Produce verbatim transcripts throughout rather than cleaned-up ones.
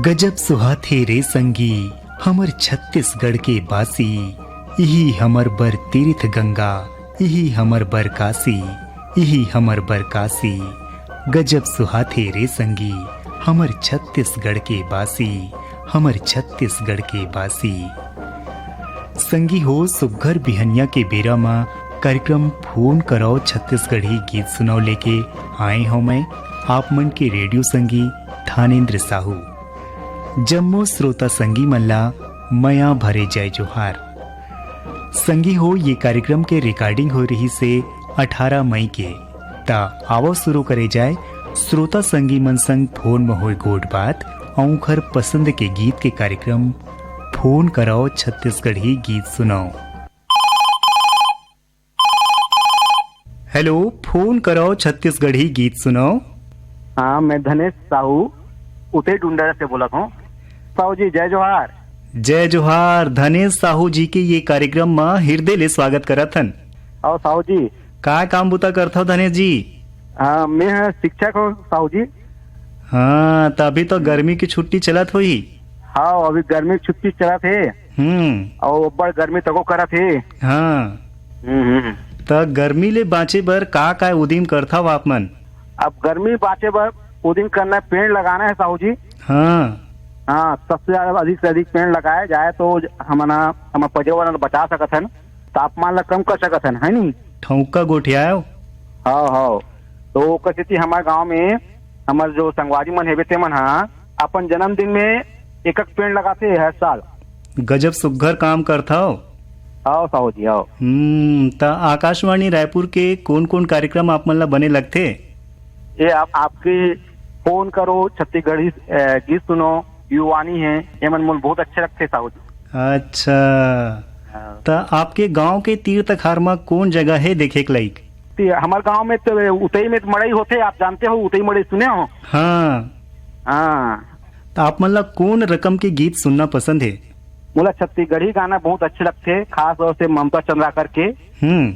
गजब सुहाथे रे संगी, हमर छत्तीसगढ़ के बासी, इही हमर बर तीर्थ गंगा, इही हमर बर काशी, इही हमर बर काशी। गजब सुहाथे रे संगी, हमर छत्तीसगढ़ के बासी, हमर छत्तीसगढ़ के बासी। संगी हो, सुग्घर बिहनिया के बेरा म कार्यक्रम फोन करव छत्तीसगढ़ी गीत सुनव लेके आए हव मैं, आप मन के रेडियो संगी थानेंद्र साहू। जम्मो श्रोता संगी मन ला मया भरे जय जोहार। संगी हो, ये कार्यक्रम के रिकॉर्डिंग होय रहिस हे अठारह मई के। त आवव, शुरू करे जाय श्रोता संगी मन संग फोन म होय गोठ बात अउ उंखर पसंद के गीत के कार्यक्रम फोन करव छत्तीसगढ़ी गीत सुनव। हेलो, फोन करव छत्तीसगढ़ी गीत सुनव। हाँ, मैं धनेश साहू, उतई डुंडरा से बोलत हूँ। साहू जी, जय जोहार। जय जोहार। धनेश साहू जी के ये कार्यक्रम म हिरदे ले स्वागत करत हन। अउ साहू जी। का काम बुता करथव धनेश जी? हाँ, मैं ह शिक्षक हूँ साहू जी। हाँ, त अभी तो गर्मी की छुट्टी चलत होही। हाँ, अभी गर्मी की छुट्टी चलत हे। हम्म। अउ अब्बड़ गर्मी तको करत हे। हाँ। हम्म, हम्म। त गर्मी ले बाँचे बर का का उदिम करथव आप मन? अब गर्मी बाँचे बर उदिम करना हे, पेड़ लगाना हे साहू जी। हाँ। हाँ, सबसे ज्यादा अधिक से अधिक पेड़ लगाए जाए तो हमन ह, हमर पर्यावरण ल बचा सकत हन, तापमान ला कम कर सकत हन, है नी? ठौका गोठियाव। हाँ, हाँ। तो ओकर सेती हमर गांव में हमर जो संगवारी मन हेबे, ते मन ह अपन जन्मदिन में एक एक पेड़ लगाथे हर साल। गजब सुग्घर काम करथव। आओ साहू जी, आओ। हम्म, त आकाशवाणी रायपुर के कोन-कोन कार्यक्रम आप मन ला बने लगथे? ये आप, आपके फोन करो, छत्तीसगढ़ी, अ, गीत सुनो, युवानी है, ये मन मोला बहुत अच्छे लगथे साहू जी। अच्छा, हाँ। त आपके गांव के तीर तखार म कोन जगह हे देखे के लायक? ती-, हमर गांव में तो उतई में तो मड़ई होथे, आप जानते हो, उतई मड़ई सुने हो? हाँ। हाँ। त आप मन ला कोन रकम के गीत सुनना पसंद हे? मोला छत्तीसगढ़ी गाना बहुत अच्छे लगथे, खास तौर से ममता चंद्राकर के। हम्म।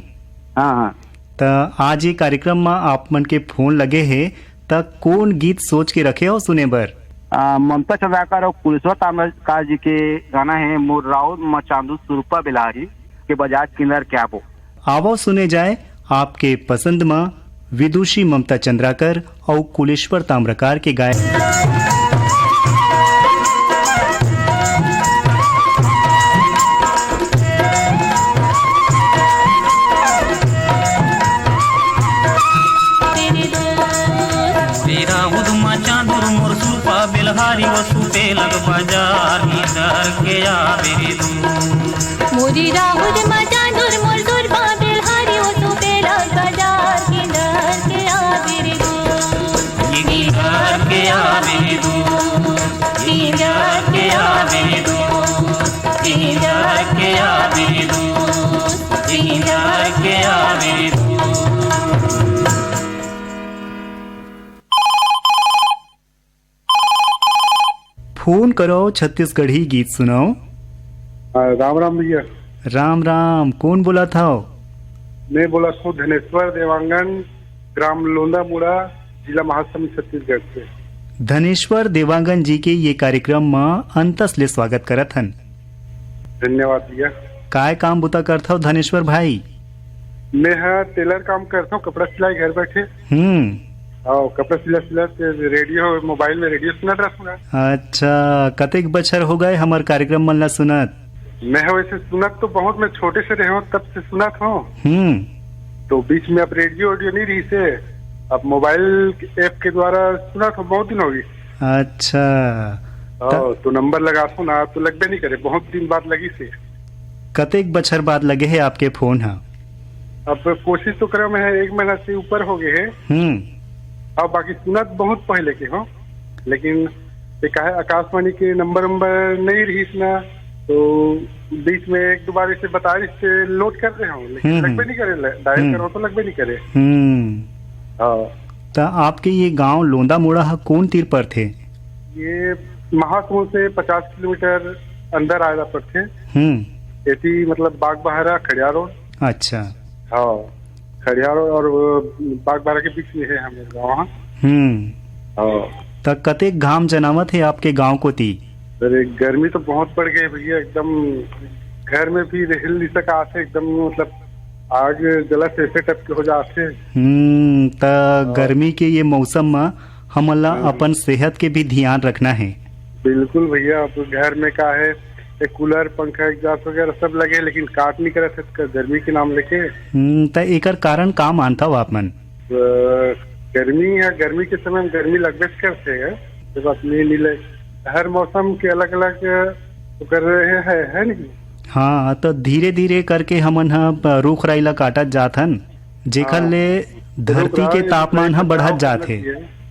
हाँ, हाँ। त आज ये कार्यक्रम म आप मन के फोन लगे हे, त कोन गीत सोच के रखे हो सुने बर? आ, ममता चंद्राकर अउ कुलेश्वर ताम्रकार जी के गाना हे, मोर राउर म चांदू सुरपा बेलहारी के बजाज किंदर क्या बो। आवो सुने जाए आपके पसंद म विदुषी ममता चंद्राकर अउ कुलेश्वर ताम्रकार के गाए। तेरा उदमा चांदुर मोर सुपा बेलहारी वो सुते लग बाजार निंदर के आ बेरी दू। मोरी राहुल मचानुर मोर सुरबा बेलहारी ओ सुबेला बाजार किंदर के आविर दू। किंदर के आविर दू। किंदर के आविर दू। किंदर के आविर दू। किंदर के आविर दू। फोन करो, छत्तीसगढ़ी गीत सुनाओ। हाँ, राम राम भैया। राम राम, कौन बोलत हव? मैं बोलत हूँ धनेश्वर देवांगन, ग्राम लोंदा मुड़ा, जिला महासमुंद, छत्तीसगढ़ से। धनेश्वर देवांगन जी के ये कार्यक्रम म अंतस ले स्वागत करत हन। धन्यवाद भैया। काय काम बुता करथव धनेश्वर भाई? मैं ह टेलर काम करथव, कपड़ा सिलाई घर बैठे। हम्म। अउ कपड़ा सिला सिला के रेडियो, मोबाइल में रेडियो सुनत रहथव। अच्छा, कतेक बछर हो गए हमर कार्यक्रम मन ला सुनत? मैं ह वैसे सुनत तो बहुत, मैं छोटे से रहे हूँ तब से सुनत हूँ। हम्म। तो बीच में अब रेडियो वेडियो नहीं रहिसे, अब मोबाइल ऐप के द्वारा सुनत हूँ, बहुत दिन हो गई। अच्छा। हाँ, त- तो नंबर लगाथव ना तो लगबे नहीं करे, बहुत दिन बाद लगिसे। कतेक बछर बाद लगे हे आपके फोन ह? अब कोशिश तो करे में है, एक महीना से ऊपर हो गए है। हम्म। अब बाकी सुनत बहुत पहले के हो, लेकिन ये काहे आकाशवाणी के नंबर वंबर नहीं रहिस ना, तो बीच में एक दो बार इसे बता रही से लोड कर रहे हो, लेकिन हम्म, लगबे हम्म। नहीं करे, डायल हम्म। करो तो लगबे नहीं करे। हम्म। हाँ। त आपके ये गांव लोंदा मोड़ा ह कोन तीर परथे? ये महासमुंद से पचास किलोमीटर अंदर आएला पड़थे। हम्म। एती मतलब बागबाहरा, खड़िया रोड। अच्छा। हाँ, खड़िया रोड और वो बागबाहरा के बीच में है हमारे गाँव। हाँ। हम्म। हाँ। त कतेक घाम जनावत हे आपके गांव कोती? अरे, गर्मी तो बहुत बढ़ गई भैया, एकदम घर में भी रह नहीं सका से, एकदम मतलब आग जलत ऐसे टाइप के हो जाते। हम्म, त गर्मी के ये मौसम म हमन ला अपन सेहत के भी ध्यान रखना हे। बिल्कुल भैया, अब घर में का है, एक कूलर, पंखा, एग्जॉस्ट वगैरह सब लगे, लेकिन काट नहीं करे थे गर्मी के नाम लेके। हम्म, त एकर कारण का मानथव आप मन? अ, गर्मी या गर्मी के समय में गर्मी लगबे से करथे है, ये बात नहीं मिले। हर मौसम के अलग-अलग ओकर है, है नहीं? हाँ, तो धीरे-धीरे करके हमन ह प-, रूख राई ला काटत जात हन, जेखर हाँ। ले धरती के तापमान ह बढ़त जात हे।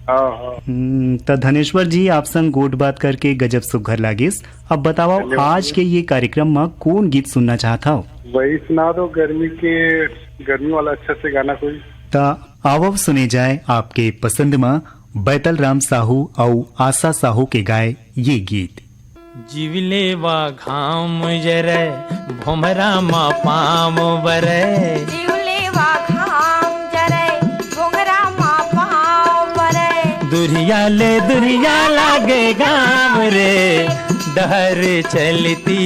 हाँ, हाँ। हम्म, त धनेश्वर जी, आप संग गोठ बात करके गजब सुघर लागिस। अब बताओ, धन्यवाद। आज के ये कार्यक्रम म कौन गीत सुनना चाहत हव? वही सुना दो, गर्मी के, गर्मी वाला अच्छा से गाना कोई। त आवव सुने जाए आपके पसंद म बैतल राम साहू अउ आशा साहू के गाए ये गीत। जीव लेवा घाम जरे, भोमरा मा पाम बरे। जीव लेवा घाम जरे, भोमरा मा पाम बरे। दुरिया ले दुरिया लागे गाम रे, डहर चलती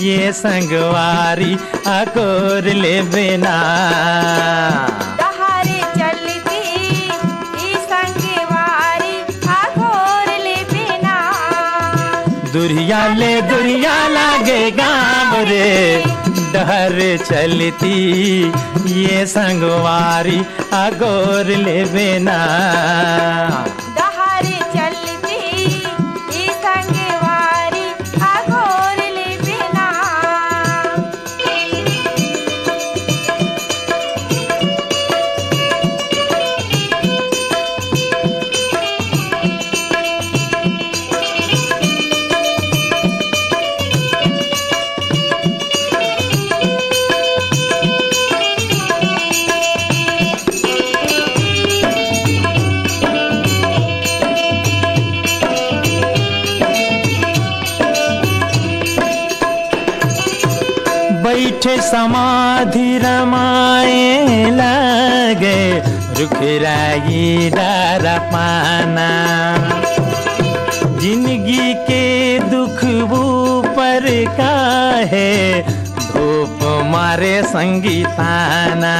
ये संगवारी अगोर लेबे ना। डहर चलती ई संगवारी अगोर लेबे ना। दुरिया ले दुरिया लागे गाम रे, डहर चलती ये संगवारी अगोर लेबे ना। डहर चलती ई संगवारी अगोर लेबे ना। बैठे समाधि रमाए लागे, रुख राई डारा पाना। जिंदगी के दुख ऊपर काहे, धूप मारे संगीताना।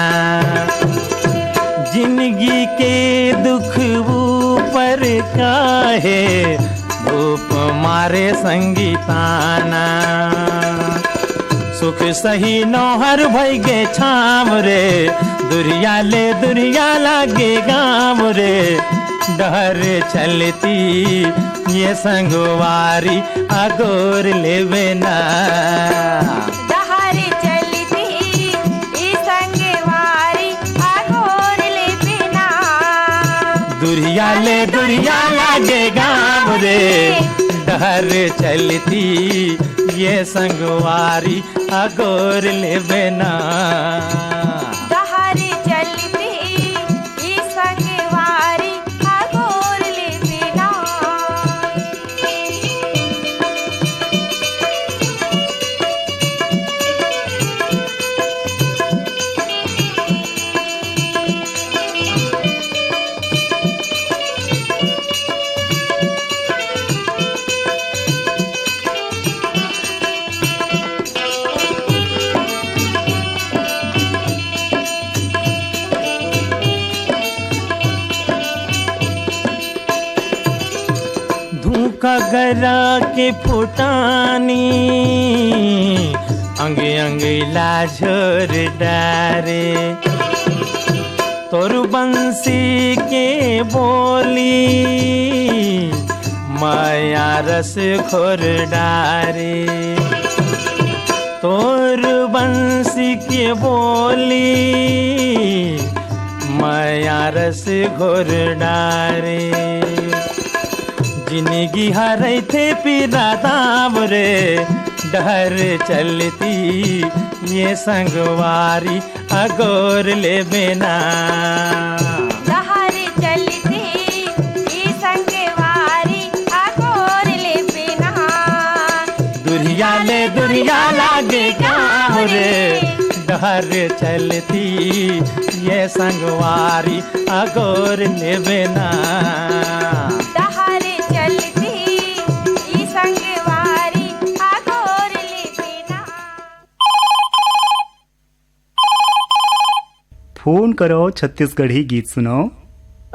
जिंदगी के दुख ऊपर काहे, धूप मारे संगीताना। सुख सही नौहर भई गे छाम रे, दुरिया ले दुरिया लागे गाम रे। डहर चलती ये संगवारी अगोर लेबे ना। डहर चलती ई संगवारी अगोर लेबे ना। दुरिया ले दुरिया लागे गाम रे, डहर चलती ये संगवारी अगोर लेबे ना। डहर चलती ई संगवारी अगोर लेबे ना। धूका गरा के फुटानी, अंग अंग ला झोर डारे। तोर बंसी के बोली, माया रस घोर डारे। तोर बंसी के बोली, माया रस घोर डारे। जिंदगी हरैथे पीरा दाम रे, डहर चलती ये संगवारी अगोर लेबे ना। डहर चलती ई संगवारी अगोर लेबे ना। दुरिया ले दुरिया लागे गाँव रे, डहर चलती ये संगवारी अगोर लेबे ना। फोन करो, छत्तीसगढ़ी गीत सुनो।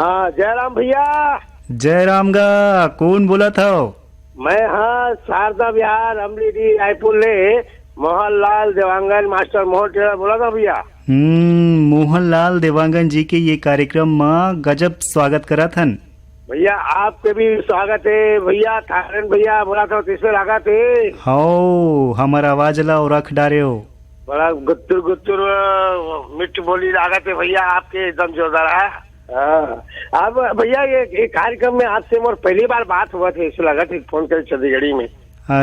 हाँ, जय राम भैया। जय राम गा, कौन बोलत हव? मैं हाँ शारदा विहार अमली डी रायपुर ले मोहनलाल देवांगन मास्टर मोहन टेलर बोला था भैया। हम्म, मोहनलाल देवांगन जी के ये कार्यक्रम म गजब स्वागत करत हन। भैया, आपके भी स्वागत है भैया। थारन भैया बोला था, तीसरे लागत है। हौ, हमर आवाज ला ओरख डारे हो। बड़ा गुत्तुर गुत्तुर, अ, मिठ बोली लागत है भैया आपके, एकदम जोरदार है। हाँ। अब भैया, ये, ये कार्यक्रम में आपसे मोर पहली बार बात हुआ था, ऐसे लगा था फोन करे छत्तीसगढ़ी में।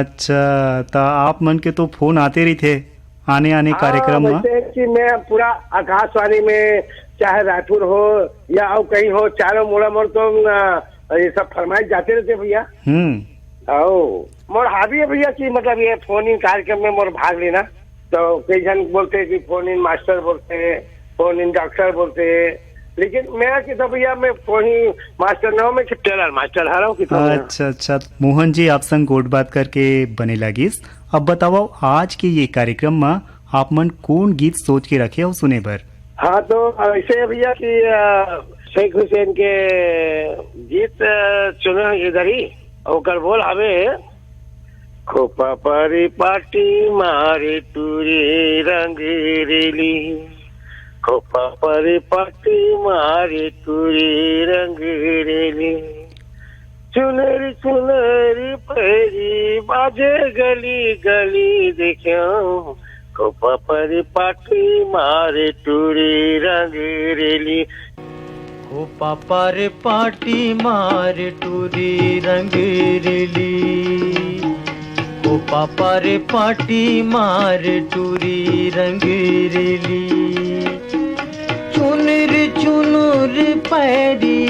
अच्छा, तो आप मन के तो फोन आते रही थे आने आने हाँ, कार्यक्रम में। वैसे है कि मैं पूरा आकाशवाणी में, चाहे रायपुर हो या और कहीं हो, चारों मुड़ा मोड़ तो, अ, ये सब फरमाइश जाते रहते भैया। हम्म। आओ, मोर हावी है भैया कि मतलब ये फोन इन कार्यक्रम में मोर भाग लेना। तो कई जन बोलते हैं कि फोन इन मास्टर बोलते हैं, फोन इन डॉक्टर बोलते हैं, लेकिन मैं कि तो भैया मैं फोन ही मास्टर ना हूँ, मैं टेलर मास्टर हरा हूँ कि तो भैया। अच्छा, अच्छा। मोहन जी, आप संग गोठ बात करके बने लागिस। अब बताओ, आज के ये कार्यक्रम में आप मन कौन गीत सोच के रखे हो सुने बर? हाँ, तो ऐसे है भैया कि, अ, शेख हुसैन के गीत, अ, चुने हैं इधर ही, ओकर बोल हवे, खोपा परिपाटी मारे टूरी रंग रेली, खोपा परिपाटी मारे टूरी रंग रेली, चुनरी चुनरी पैरी बाजे गली गली देख्यौ, खोपा परिपाटी मारे टूरी रंग रेली। खोपा परिपाटी मारे टूरी रंग रेली, खोपा परिपाटी मारे टूरी रंग रेली। चुनर चुनर पैरी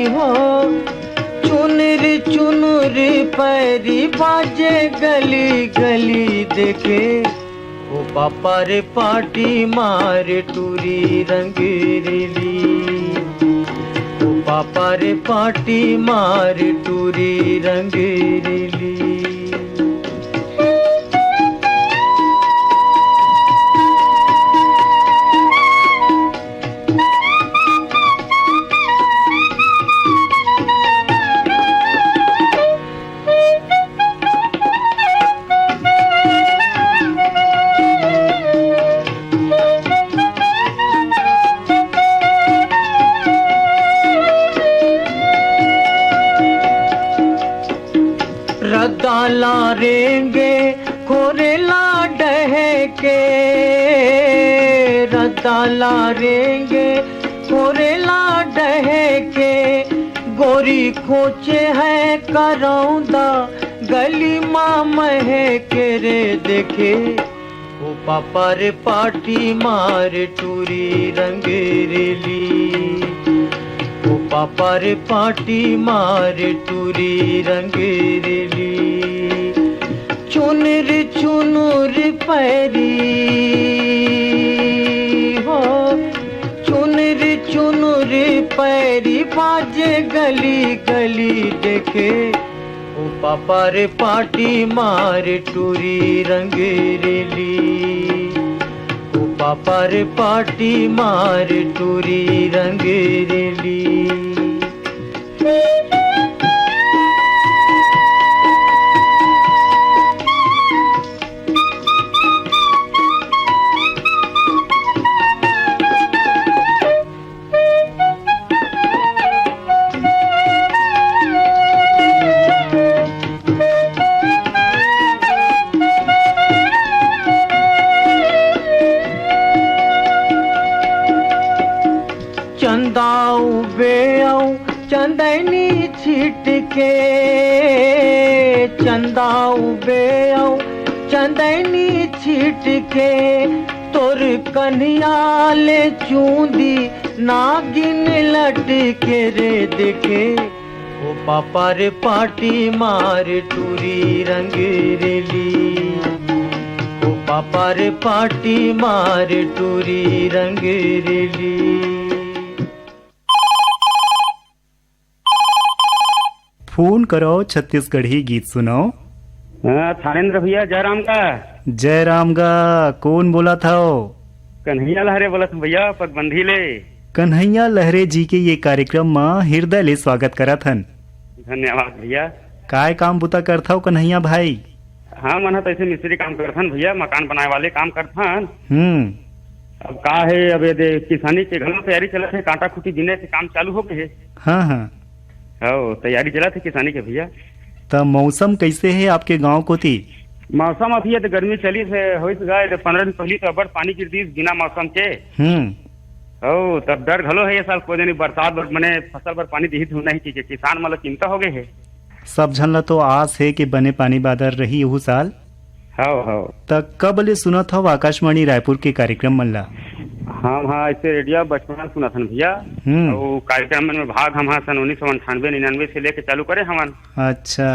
हो, चुनर चुनर पैरी बाजे गली गली देखे। ओ पापा रे पाटी मार टूरी रंग रेली, ओ पापा रे पाटी मार टूरी रंग रेली। रद्दा ला रेंगे कोरेला डहे के, रद्दा ला रेंगे कोरेला डहे के, गोरी खोचे है करौंदा गली मा महे के रे देखे। ओ पापा रे पाटी मार टूरी रंग रेली, ओ पापा रे पाटी मार टूरी रंग रेली। चुनर चुनर पैरी हो, चुनर चुनर पैरी बाजे गली गली देखे। ओ पापा रे पाटी मार टूरी रंग रेली, ओ पापा रे पाटी मार टूरी रंग रेली। चंदा उबे अउ चंदैनी छिटके, चंदा उबे अउ चंदैनी छिटके, तोर कन्हिया ले चूंदी नागिन लटके रे देखे। ओ पापा रे पाटी मार टूरी रंग रेली, ओ पापा रे पाटी मार टूरी रंग रेली। फोन करो, छत्तीसगढ़ी गीत सुनो। हाँ, थानेंद्र भैया, जयराम का। जयराम का, कौन बोला था? कन्हैया लहरे बोलत हूँ भैया, पगबंधी ले। कन्हैया लहरे जी के ये कार्यक्रम म हृदय ले स्वागत करत हन। धन्यवाद भैया। काय काम बुता करथव कन्हैया भाई? हाँ, मन ह तो ऐसे मिस्त्री काम करथन भैया, मकान बनाए वाले काम करथन। हम्म। अब का है, अब ये दे किसानी के घलो तैयारी चलत है, कांटा खूटी बिने के काम चालू हो गए है। हाँ, हाँ। हो, तैयारी चलत है किसानी के भैया। त मौसम कैसे है आपके गांव कोती? मौसम अभी ये तो गर्मी चली से होइस गा, ये पंद्रह दिन पहली तो अब्बड़ पानी गिर दिस बिना मौसम के। हम्म। हो, तब डर घलो है ये साल, कोई दिन बरसात बर, मने फसल बर पानी दिही धुन नहीं, कि किसान मन ल चिंता हो गए है। सब झन ल तो आस हे कि बने पानी बादर रही एहू साल। हव, हव। त कब ले सुनत हव आकाशवाणी रायपुर के कार्यक्रम मन ला? हम हाँ, ऐसे रेडियो बचपन में सुनत हन भैया। हम्म। अउ कार्यक्रम मन में भाग हम हाँ सन उन्नीस सौ अंठानवे निन्यानवे से लेके चालू करे हवन। अच्छा,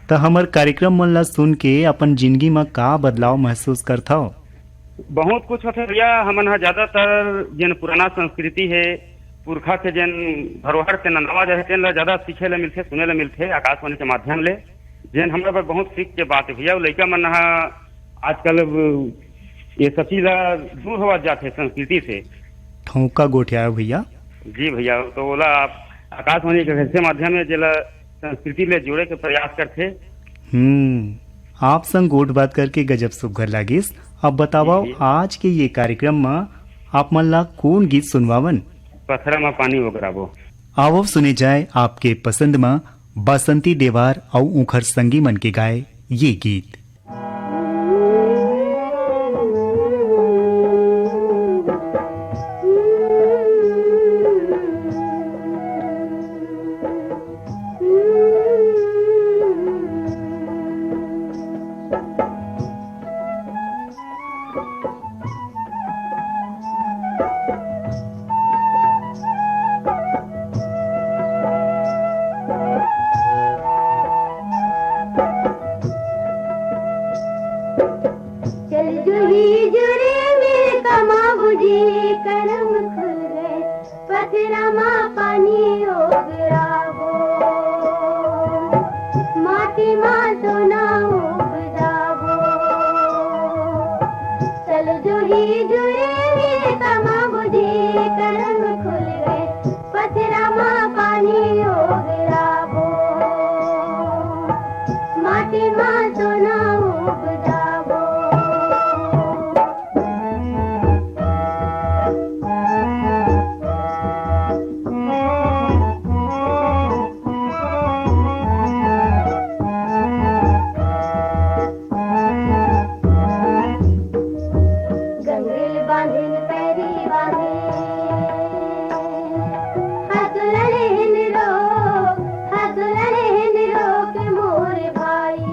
त हमर कार्यक्रम मन ला सुन के अपन जिंदगी म का बदलाव महसूस करथव? बहुत कुछ होथे भैया, हमन ह ज्यादातर जेन पुराना संस्कृति हे, पुरखा के जेन धरोहर तेन नवा जाहे, तेन ला ज्यादा सीखे ला मिलथे, सुने ला मिलथे आकाशवाणी के माध्यम ले, जेन हमरा बर बहुत सीख के बात हे भैया। अउ लइका मन ह आजकल अब ये सब चीज ला दूर होवत जाथे संस्कृति से। ठौका गोठियायो भैया। जी भैया, तो ओला आप आकाशवाणी के ऐसे माध्यम हे जेला संस्कृति ले जोड़े के प्रयास करथे। हम्म, आप संग गोठ बात करके गजब सुघर लागिस। अब बतावव, जी, जी। आज के ये कार्यक्रम म आप मन ला कोन गीत सुनवावन? पथरा म पानी ओगराबो। आवव सुने जाए आपके पसंद म बासंती देवार अउ ऊंखर संगी मन के गाए ये गीत। चल जुही जुरे में कमा बुझी करम खुल गए, पथरा मा पानी ओगराबो, माटी मा सोना उपजाबो। चल जुही जुरे में कमा बुझी करम खुल गए, पथरा मा पानी ओगराबो, माटी मा सोना उपजाबो। गंगेल बांधिन पैरी बांधिन, हाथ दुल्हन रो, हाथ दुल्हन रो के मोर भाई।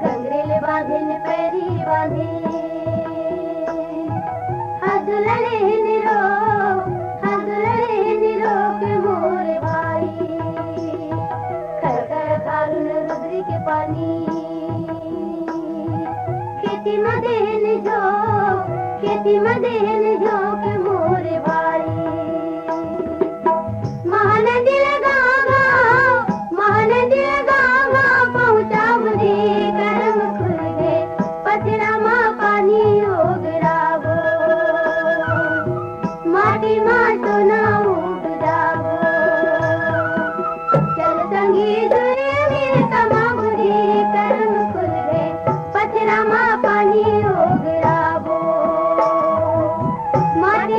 गंगेल बांधिन पैरी बांधिन, हाथ दुल्हन रो, हाथ दुल्हन रो के मोर भाई। खर खर खारुन रुद्र के पानी, खेती म देन झोंक, खेती म देन झोंक मोर भाई। महानदी लगा गाँव, महानदी लगा गाँव, पहुँचाव रे करम खुल गे, पथरा म पानी ओगराबो। माटी मा सोना उपजाबो। चल संगी जुरे में कमाबो रे करम खुल गे, पथरा मा पानी ओगराबो। माटी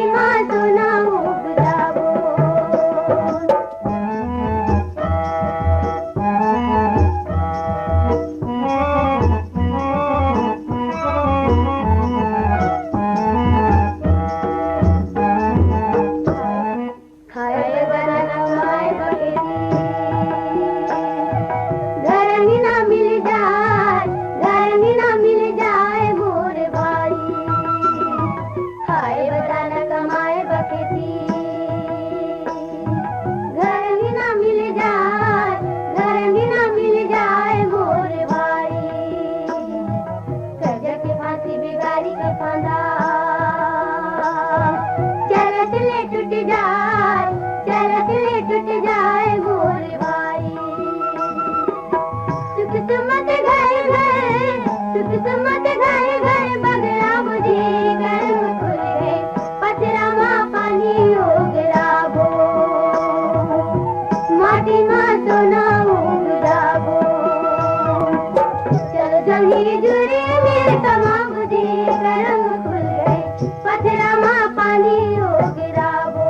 जुरे में तमाम दे करम खुल गए, पथरा मा पानी हो गिराबो,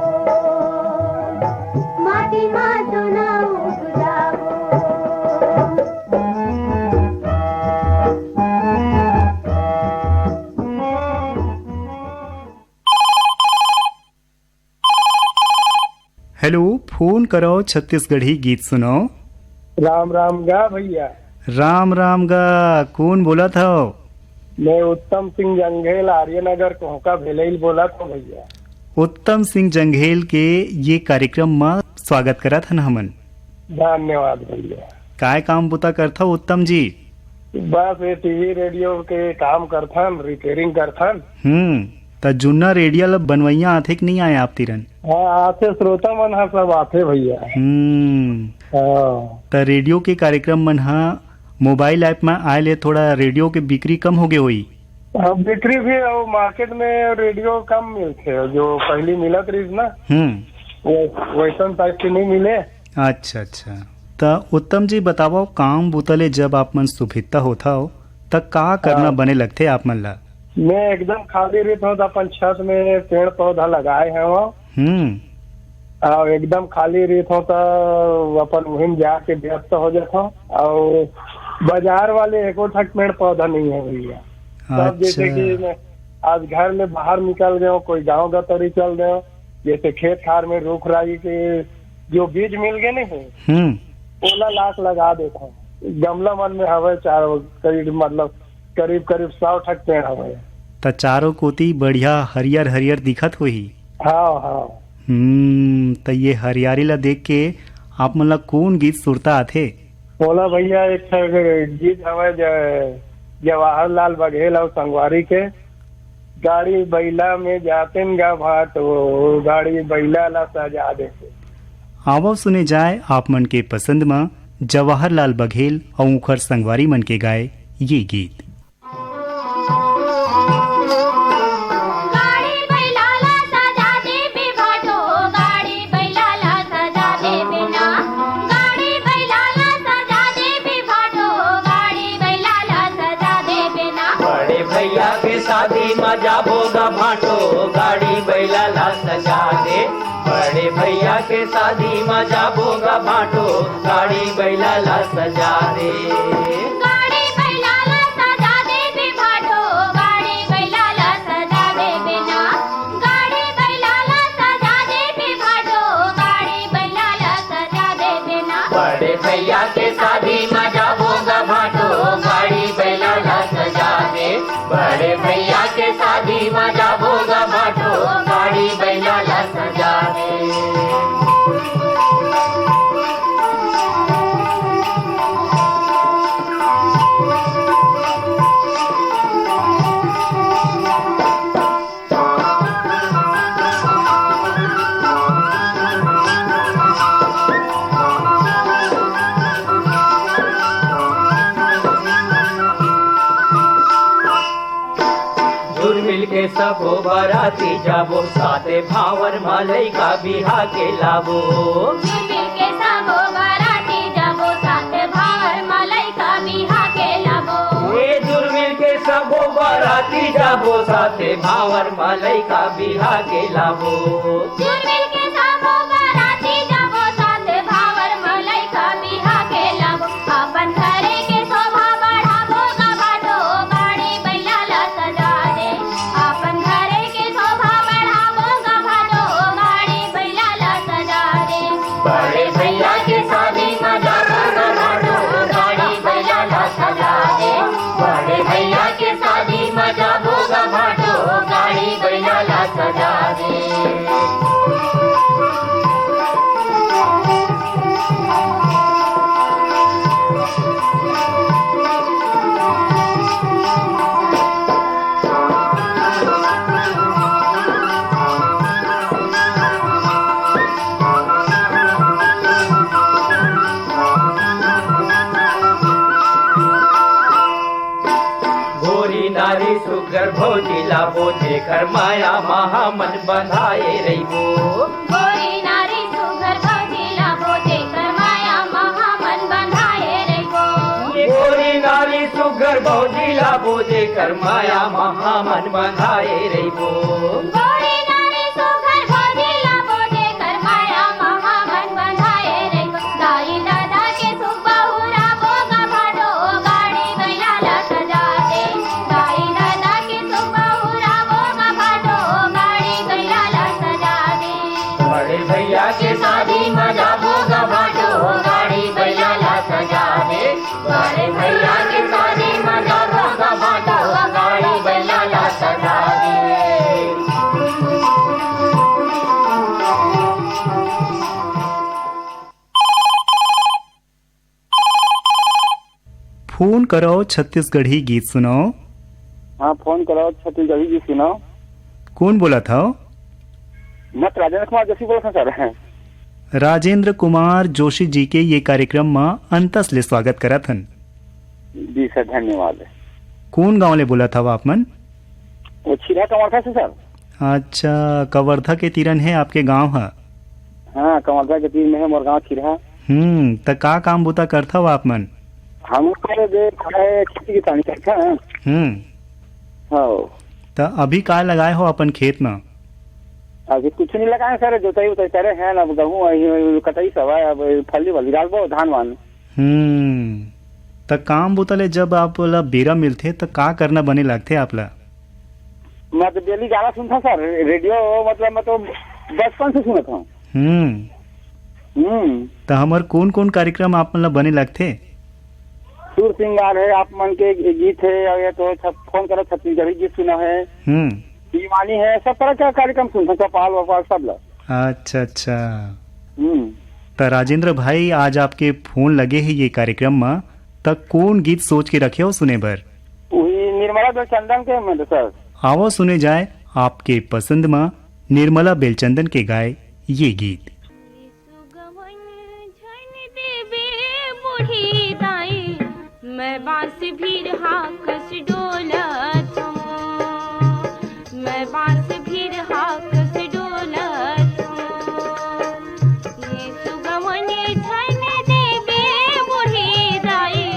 माटी मा सोना उग जाबो। हेलो, फोन करव छत्तीसगढ़ी गीत सुनव। राम राम गा भैया। राम राम गा, कोन बोलत हव? मैं उत्तम सिंह जंघेल, आर्यनगर कोहका भेलई ल बोलत हव भैया। उत्तम सिंह जंघेल के ये कार्यक्रम म स्वागत करत हन हमन। धन्यवाद भैया। काय काम बुता करथव उत्तम जी? बस ये टीवी रेडियो के काम करथन, रिपेयरिंग करथन। हम्म, त जुन्ना रेडियो ल बनवइया आथे कि नइ आय आप तीरन? हाँ, आथे, श्रोता मन ह सब आथे भैया। हम्म। हाँ। त रेडियो के कार्यक्रम मन ह मोबाइल ऐप म आए ले थोड़ा रेडियो के बिक्री कम होगे होही। अब बिक्री भी, अउ मार्केट में रेडियो कम मिलथे, जो पहिली मिलत रहिस ना, हम्म। वो वैसन टाइप के नइ मिले। अच्छा, अच्छा। त उत्तम जी बतावव, काम बूता ले जब आप मन सुभिता होथव, त का करना हाँ। बने लगथे आप मन ला? मैं एकदम खाली रहिथव त अपन छत में पेड़ पौधा लगाए हवं। हम्म। अउ एकदम खाली रहिथव त अपन उहिम जाके व्यस्त हो जाथव। अउ बाजार वाले एको ठक पेड़ पौधा नइ हे भैया। सब जैसे अच्छा। कि मैं आज घर ले बाहर निकल गए, कोई गांव गतरी चल गए, जैसे खेत खार में रूख राई के जो बीज मिल गए नहीं है, हम्म। ओला लाख लगा देथव। गमला मन में हवे चार, करीब, मतलब, करीब करीब सौ ठक पेड़ हवे। त चारों कोती बढ़िया हरियर हरियर दिखत होही। हाँ, हाँ। हम्म, त ये हरियारी ला देख के आप मन ला कोन गीत सुरता आथे? मोला भैया एक ठक गीत हवे, ज-, जवाहर लाल बघेल अउ संगवारी के, गाड़ी बैला में जातेन गा भाटो, गाड़ी बैला ला सजा देते। आवव सुने जाय आप मन के पसंद म जवाहर लाल बघेल अउ उंखर संगवारी मन के गाए ये गीत। गाड़ी बैला ला सजा देबे भाटो, गाड़ी बैला ला सजा देबे ना। गाड़ी बैला ला सजा देबे भाटो, गाड़ी बैला ला सजा देबे ना। बड़े भैया के शादी म जाबो गा भाटो, गाड़ी बैला ला सजा दे। बड़े भैया के शादी म जाबो गा भाटो, गाड़ी बैला ला सजा दे। गाड़ी बैला ला सजा देबे भाटो, गाड़ी बैला ला सजा देबे ना। गाड़ी बैला ला सजा देबे भाटो, गाड़ी बैला ला सजा देबे ना। बड़े भैया के शादी म जाबो गा भाटो, गाड़ी बैला ला सजा दे। बड़े भैया के शादी म जाबो गा भाटो, गाड़ी बैला ला सजा दे। जुरमिल के सबो बराती जाबो, साथे भांवर म लइका बिहा के लाबो। जुरमिल के सबो बराती जाबो, साथे भांवर म लइका बिहा के लाबो। ए जुरमिल के सबो बराती जाबो, साथे भांवर म लइका बिहा के लाबो। जुरमिल के सबो बराती जाबो, साथे भांवर म लइका बिहा के लाबो। अपन घरे के शोभा बढ़ाबो गा भाटो, गाड़ी बैला ला सजा दे। अपन घरे के शोभा बढ़ाबो गा भाटो, गाड़ी बैला ला सजा दे। बड़े भैया के शादी म जाबो गा भाटो, गाड़ी बैला ला सजा दे। बड़े भैया के शादी म जाबो गा भाटो, गाड़ी बैला ला सजा दे। गोरी नारी सुघर भौजी लाबो, जेकर माया महा मन बंधाए रहिबो। गोरी नारी सुघर भौजी लाबो, जेकर माया महा मन बंधाए रहिबो। गोरी नारी सुघर भौजी ला बोजे कर माया महा मन बंधाए रहिबो। गोरी नारी सुघर भौजी ला बोजे कर माया महा मन बंधाए रहिबो। दाई ददा के सुख बहुरा बोगा भाटो गाड़ी बैला ला सजा दे। दाई ददा के सुख बहुरा बोगा भाटो गाड़ी बैला ला सजा दे। बड़े भैया के शादी में जाबो गा भाटो गाड़ी बैला ला सजा दे। बड़े भैया के शादी में जाबो गा भाटो गाड़ी बैला ला सजा दे। फोन करव छत्तीसगढ़ी गीत सुनव। हाँ, फोन करव छत्तीसगढ़ी गीत सुनव। कोन बोलत हव? मैं राजेंद्र कुमार जोशी बोलत हव सर। राजेंद्र कुमार जोशी जी के ये कार्यक्रम म अंतस ले स्वागत करत हन। जी सर, धन्यवाद। कोन गांव ले बोलत हव आप मन? वो छिरहा कवर्धा से सर। अच्छा, कवर्धा के तीरन हे आपके गांव ह? हाँ, कवर्धा के तीर में हे मोर गांव छिरहा। हम्म, त का काम बूता करथव आप मन? हम लोग दे है खेती किसानी करथन। हम्म। हाँ। त अभी का लगाए हो अपन खेत म? अभी कुछ नहीं लगाए सर, जोताई उताई करे हैं, अब गहूं आई, कटाई सब है, अब फली वली डालबो धान वान। हम्म। त काम बूता ले जब आप ला बेरा मिलथे त का करना बने लागथे आप ला? मैं तो डेली गाना सुनता सर, रेडियो मतलब मैं तो बचपन से सुनत हूँ। हम्म। हम्म। त हमर कोन कोन कार्यक्रम आप मन ला बने लागथे? सुर सिंगार है, आप मन के गीत है, और ये तो छ-, फोन करो छत्तीसगढ़ी गीत सुना है। हम्म। दीवानी है, सब तरह का कार्यक्रम सुनता हूँ, चौपाल वपाल सब ला। अच्छा अच्छा। हम्म। त राजेंद्र भाई, आज आपके फोन लगे है ये कार्यक्रम में, त कोन गीत सोच के रखे हो सुने बर? वही निर्मला बेलचंदन के, मैं तो सर। आवो सुने जाए आपके पसंद में निर्मला बेलचंदन के गाए ये गीत। सुगवन झन देबे बूढ़ी दाई, मैं बांस भीरहा कस डोलत हूँ, मैं बांस भीरहा कस डोलत हूँ। ये सुगवन झन देबे बूढ़ी दाई,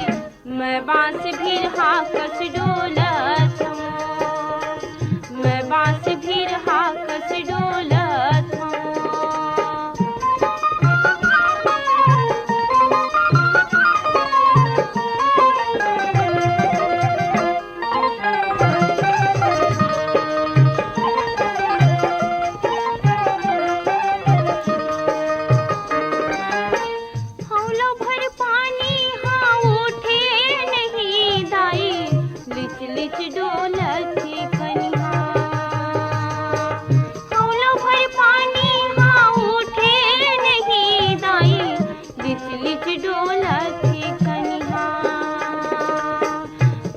मैं बांस भीरहा कस डोलत हूँ, मैं बांस भीरहा कस डोलत हूँ। हौला भर पानी हा उठे नहीं दाई, लिच लिच डोलत हे कनिहा। हौला भर पानी हा उठे नहीं दाई, लिच लिच डोलत हे कनिहा।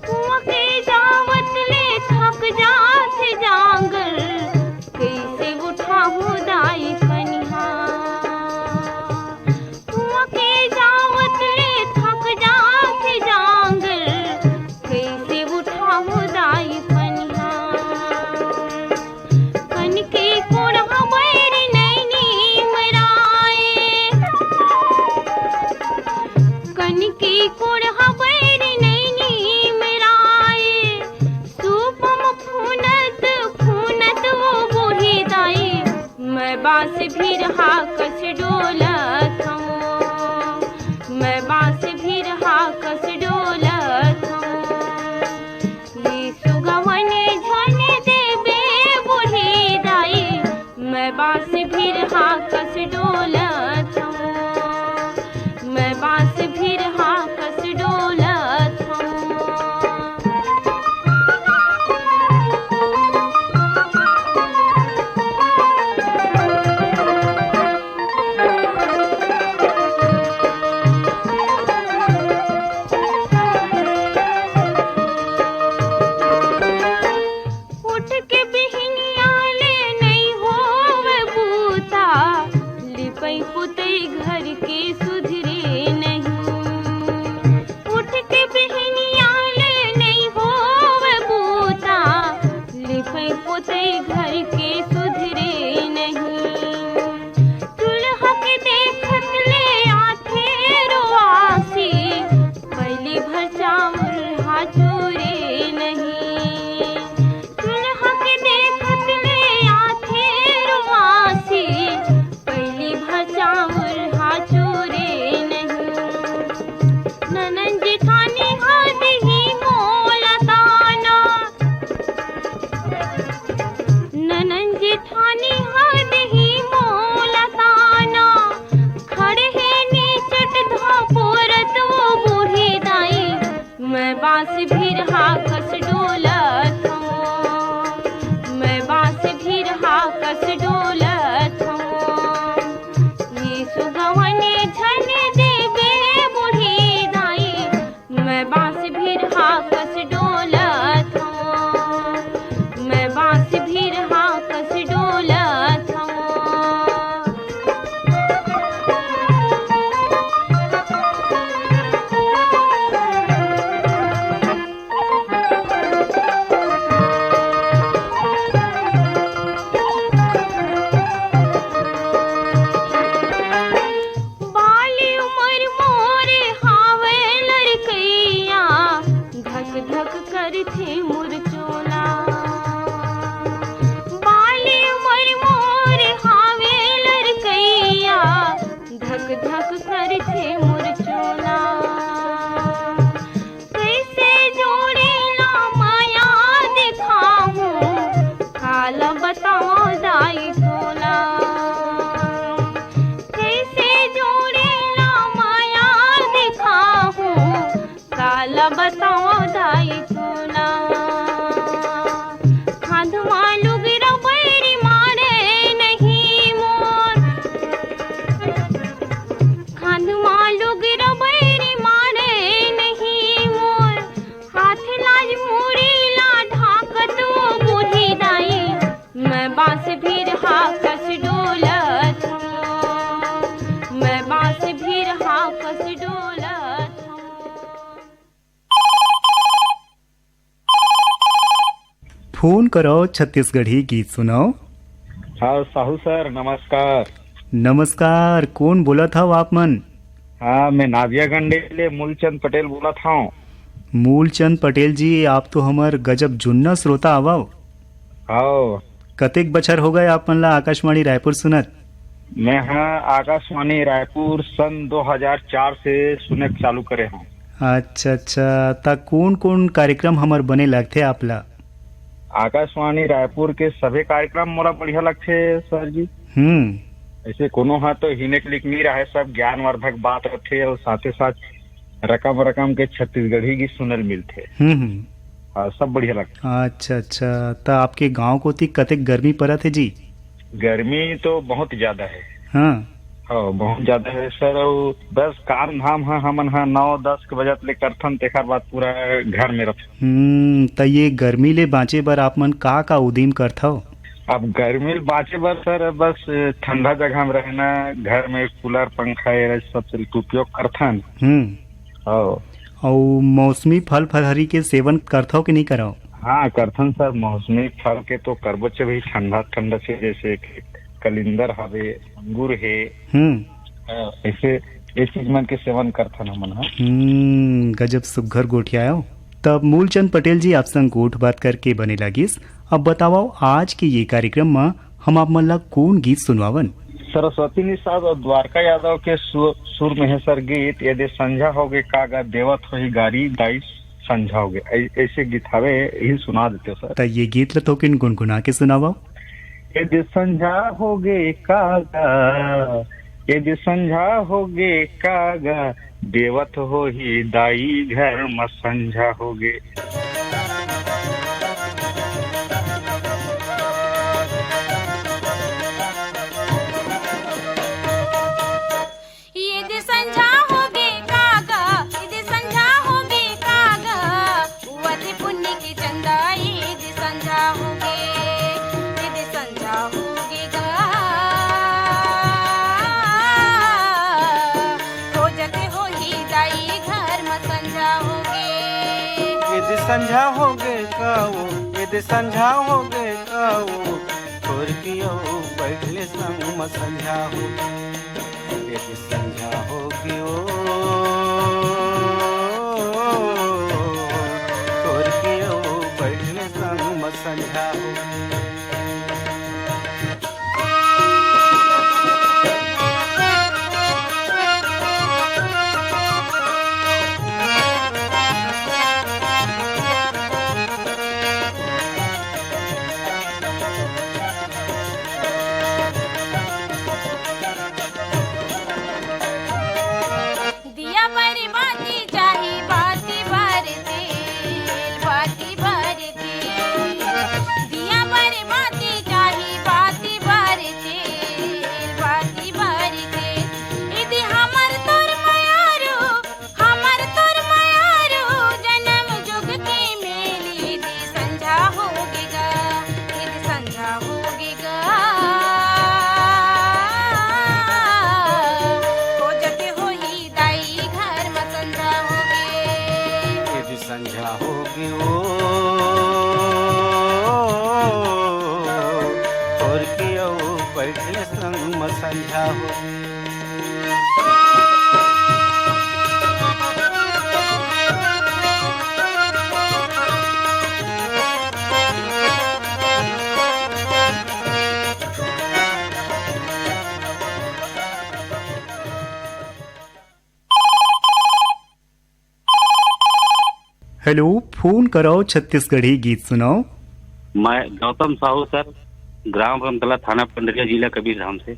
कुआं के जावत ले थक जात हे जांगर, कइसे उठाहूं दाई कनिहा। कुआं के जावत ले थक जात हे जांगर, कइसे उठाहूं दाई कनिहा। कनकी कोड़हा बैरी नैनी मराए, कनकी कोड़हा बैरी नैनी मराए, सूपम फूनत फूनत वो बूढ़ी दाई, मैं बांस भीरहा कस डोलत हूँ, मैं बांस भीरहा कस डोलत हूँ। ये सुगवन झन देबे बूढ़ी दाई, मैं बांस भीरहा कस डोलत हूँ, मैं बांस भीरहा कस डोलत हूँ। उठ के बिहनिया ले नइ होवे बूता, लिपई पुतई घर के सुधरे नहीं। उठ के बिहनिया ले नइ होवे बूता, लिपई पुतई घर के सुधरे नहीं। चूल्हा के देखत ले आथे रोआसी, पहली भर चाउर चूरे नहीं। चूल्हा के देखत ले आथे रुआसी, पहली भर चाउर हा चूरे नहीं। ननन जेठानी हा दिही मोला ताना, ननन जेठानी हा दिही मोला ताना, खड़े हे निचट धापोर तो बूढ़ी दाई, मैं बांस भिरहा कस डोलत हूँ, मैं बांस भिरहा कस डोलत हूँ। ये सुगवने झन देबे बूढ़ी दाई, मैं बांस भिरहा कस डोलत हूँ, मैं बांस भिरहा कस डोलत हूँ। बाली उमर मोर हावे लड़कैया, धक धक करथे मोर चोला। बाली उमर मोर हावे लड़कैया, धक धक करथे मोर चोला। कैसे जोड़ी ला माया दिखाहूँ, काला बताओ दाई तोला। कैसे जोड़ी ला माया दिखाहूँ, काला बताओ दाई तोला। खांधमा लुगरा बैरी मारे नहीं मोर, खांधमा लुगरा बैरी मारे नहीं मोर, हाथ लाज मुड़ी ला ढाकत बूढ़ी दाई, मैं बांस भिरहा कस डोलत हूँ, मैं बांस भिरहा कस डोलत हूँ। फोन करो, छत्तीसगढ़ी गीत सुनाओ। हाँ, साहू सर, नमस्कार। नमस्कार, कोन बोलत हव आप मन? हाँ, मैं नादियागंज ले मूलचंद पटेल बोलत हव। मूलचंद पटेल जी, आप तो हमर गजब जुन्ना श्रोता आवव। हव। कतेक बछर हो गए आप मन ला आकाशवाणी रायपुर सुनत? मैं हा आकाशवाणी रायपुर सन दो हज़ार चार से सुने के चालू करे हव। अच्छा, अच्छा, त कोन-कोन कार्यक्रम हमर बने लगथे आप ला? आकाशवाणी रायपुर के सभी कार्यक्रम मोला बढ़िया लगथे, सर जी। हम्म। ऐसे कोनो हा तो हिनेक लिक नी रहे, सब ज्ञानवर्धक बात रथे और साथे साथ रकम रकम के छत्तीसगढ़ी गीत सुनल मिलथे। हम्म, हम्म। हाँ, सब बढ़िया लगथे। अच्छा, अच्छा, त आपके गांव कोती कतेक गर्मी परत हे जी? गर्मी तो बहुत ज्यादा है। हाँ। हाँ, बहुत ज्यादा है सर। अउ बस काम धाम ह हमन ह नौ दस के बजत ले करथन, तेखर बाद पूरा घर में रथन। हम्म, त ये गर्मी ले बांचे बर आप मन का का उदीम करथव? अब गर्मी ले बांचे बर सर, बस ठंडा जगह में रहना, घर में कूलर, पंखा, ये सब चीज के उपयोग करथन। हम्म। हाँ। अउ मौसमी फल फलहरी के सेवन करथव कि नहीं करव? हाँ, करथन सर, मौसमी फल के तो करबो चे भाई, ठंडा ठंडा से, जैसे कि कलिंदर हवे, अंगूर हे। हम्म। हाँ, ऐसे ये चीज मन के सेवन करथन हमन ह। हम्म, गजब सुग्घर गोठियायो। तब मूलचंद पटेल जी, आप संग गोठ बात करके बने लागिस। अब बतावव, आज के ये कार्यक्रम म हम आप मन ला कोन गीत सुनवावन? सरस्वती निषाद और द्वारका यादव के सु-, सुर में है सर गीत, यदि संझा होगे कागा, देवत होही गारी, दाई संझा होगे। ऐ-, ऐसे गीत हवे, यही सुना देते हो सर। त ये गीत ल थोकिन गुनगुना के सुनावव। यदि संझा होगे कागा, यदि संझा होगे कागा, देवत होही दाई घर म संझा होगे। ये दे संझा होगे कागा, ये दे संझा होगे कागा, उवत पुन्नी के चंदा, ये दे संझा होगे, ये दे संझा होगे गा। खोजत होही दाई घर म संझा होगे। ये दे संझा होगे काऊ, ये दे संझा होगे काऊ, तोर पियो बैठले संग म संझा होगे। ये दे संझा होगे ओ, संझा हो। दिया बर बाती चाही, बाती बर तेल, बाती बर तेल। दिया बर बाती चाही, बाती बर तेल, बाती बर तेल। यदि हमर तोर मयारू, हमर तोर मयारू, जनम जुग के मेल यदि संझा होगे गा, यदि संझा होगे गा। खोजत होही दाई घर म संझा होगे। यदि संझा होगे ओ, तोर के अउ बइठे संग म संझा होगे। हेलो, फोन करव छत्तीसगढ़ी गीत सुनव। मैं गौतम साहू सर, ग्राम रमतला, थाना पंडरिया, जिला कबीरधाम से।